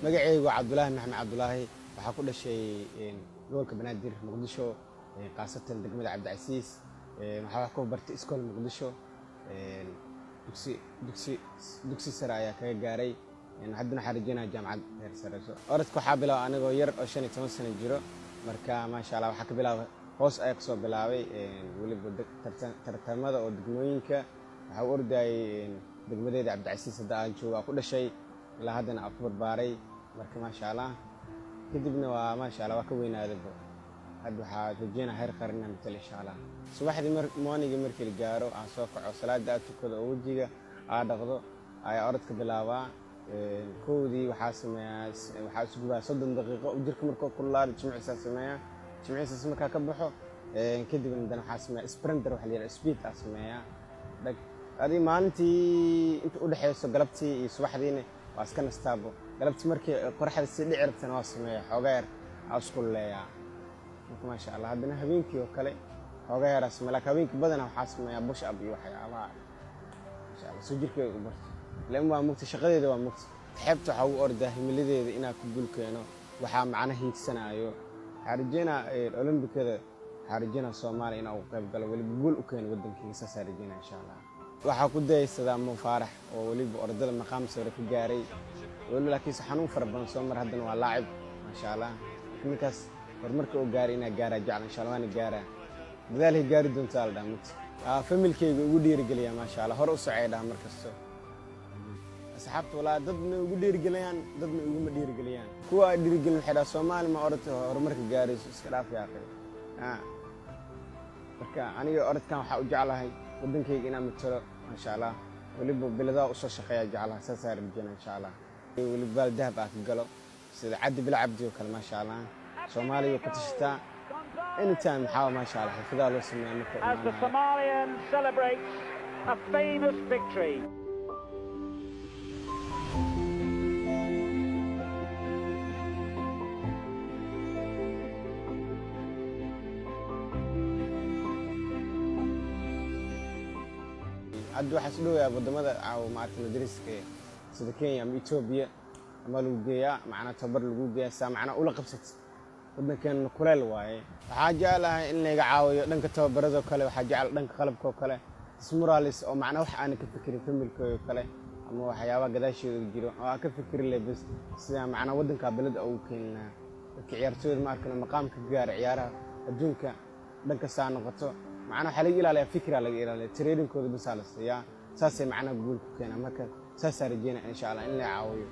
Magacaygu waa Cabdulaahi Maxamed Cabdulaahi. Waxaa ku dhashay gobolka Banaadir, Muqdisho, khaasatan degmada Cabdicasiis. Waxaa wax ku bartay iskool Muqdisho, dugsi sare ayaa kaga gaaray. Haddana waxaan rajeynaya jaamacad heer sareyso. Orodka waxaa bilaabay anigoo yar oo 15 sano jiro. Marka, maasha Allah, waxaa ka bilaabay hoos ayaa kasoo bilaabay. Weliba tartamada oo degmooyinka waxaa u ordayay degmadeeda Cabdicasiis hadda aan joogo, aan ku dhashay, ilaa haddana aan ku barbaaray. Marka, maasha Allah, kadibna waa, maasha Allah, waa ka weynaadaba. Hadda waxaa rajeynaya heer qaran inaan matalo, insha Allah. Subaxdii morningii markii la gaaro, aan soo kaco, salaada aad tukado oo wejiga aa dhaqdo, ayaa orodka bilaabaa. Kowdii waxaa sameeyaa, waxaa isu gubaa 30 daqiiqo jirka markuu kululaado, jimicsaa sameeyaa. Jimicsaas markaa ka baxo kadibna haddana waxaa sameeyaa sprinter, waxa la yidhaha speed aa sameeyaa dhag. Adi maalintii inta u dhexeyso galabtii iyo subaxdiina waa iska nastaabo. Galabtii markii qoraxda sii dhici rabtana waa sameeya, xooga yar aa isku leeyaa. Marka, maasha Allah, haddana habeenkii oo kale xooga yaraa sameeya, laakiin habeenkii badanaa waxaa sameeyaa push up iyo waxyaabaha, maasha Allah, soo jirkeyga u barto. Ilaan waa mugta shaqadeeda, waa mugta xeebta. Waxaa ugu ordaa himiladeeda inaa ku guul keeno, waxaa macna hiigsanaayo. Waxaa rajeynaa Olombikada, waxaa rajeynaa Soomaaliya inaa uga qayb galo, weliba guul u keeno waddankeyga. Saasaa rajeynaa, insha Allah. Waxaa ku dayaysadaa Mo Faarax oo weliba orodada maqaam sare ka gaaray, weliba laakiinse xanuun fara badan soo mar, haddana waa laacib, maasha Allah. Ninkaas horumarka oo gaaray inaa gaaraa jecla, insha Allah, waana gaaraa. Dadaalhay gaari doontaa la dhaha mugta. Familkeyga ugu dhiirigeliyaa, maasha Allah, hore u socay dhaha mar kasto. Asxaabta walaa dadna ugu dhiirigeliyaan, dadna iguma dhiirigeliyaan. Kuwa ay dhiirigelin waxay dhaha, "Soomaali ma orodka horumarka gaarayso, iska dhaaf yaaqay." Marka aniga orodkan waxaa u jeclahay waddankayga inaan matalo, maasha Allah, weliba biladaa usoo shaqeeya jeclaha. Saasaa rajeyna, insha Allah, weliba baal dahab ah ka galo sida Cabdi Bila Cabdi oo kale, maasha Allah. Soomaaliya ku tashataa anytime. Maxaa, maasha Allah, xirfadaha loo sameeyaa marka As the Somalian celebrates a famous victory. Hadda waxaa is dhowayaa wadamada maaragta madariska sida Kenya ama Etoobiya ama lagu geeyaa, macnaa tabar lagu geeyaa saa macnaa ula qabsat. Waddankeena kuleel waaye. Waxaa jeclahay in layga caawiyo dhanka tababaradoo kale, waxaa jecel dhanka qalabka oo kale, smuralis oo macnaa wax aanan ka fikirin familkooda kale ama waxyaabaha gadaasheeda jiro oo aan ka fikirin leh bas sida macnaa waddanka beleda ugu keeni lahaa. Dadka ciyaartooyda ma arkano maqaamka ka gaara ciyaaraha adduunka dhan kastaa noqoto, macnaa waxaa laga ilaaliyaa, fikraa laga ilaaliya, trainingkooda basaa la siiyaa, saasay macnaa guul ku keenaa. Marka saasaa rajeynaya, insha Allah, in la caawiyo.